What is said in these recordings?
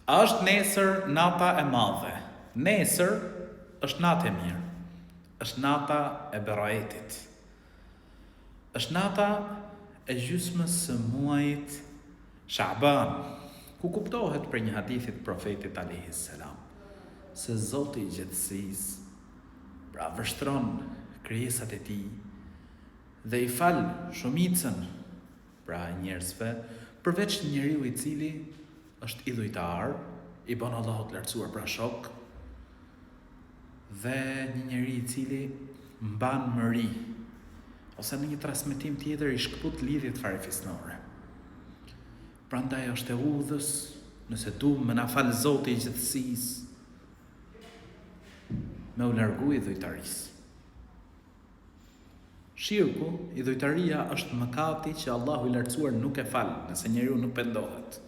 A është nesër nata e madhe? Nesër është natë e mirë. Është nata e Beraetit. Është nata e gjysmës së muajit Shaban, ku kuptohet prej një hadithi të Profetit alejhi selam, se Zoti i gjithësisë, pra vështron krijesat e tij dhe i fal shumicën pra e njerëzve, përveç një njeriu i cili është idhujtar, i bën Allahut të Lartësuar pra shok, dhe një njeri i cili mban mëri, ose në një transmetim tjetër i shkëput lidhjet farefisnore. Prandaj është e udhës, nëse duam me na fal Zoti i gjithësisë, me u largu idhujtarisë. Shirku, idhujtaria është mëkati që Allahu i Lartësuar nuk e fal nëse njeriu nuk pendohet.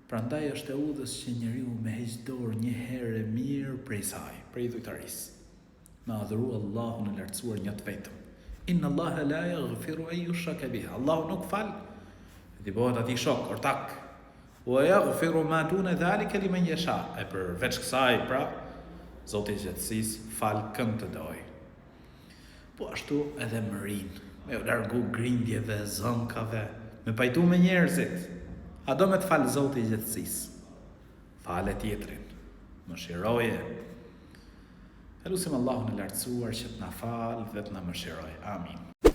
Prandaj është e udhës që njeriu me heq dorë një herë e mirë prej saj, prej idhujtarisë. Me adhuru Allahun e Lartësuar një të vetëm. Inna Allaha la yaghfiru an yushraka bih. Allahu nuk fal t'i bëhet atij shok, ortak. Wa yaghfiru ma duna dhalika liman yasha. E përveç kësaj, pra, Zoti i gjithësisë fal kënd të dojë. Po ashtu edhe mërinë, me u largu grindjeve, zënkave, me pajtu me njerëzit. A do me të fal Zoti i gjithësisë? Fale tjetrin, mëshiroje. E lusim Allahun e lartësuar që të na falë dhe të na mëshirojë. Amin.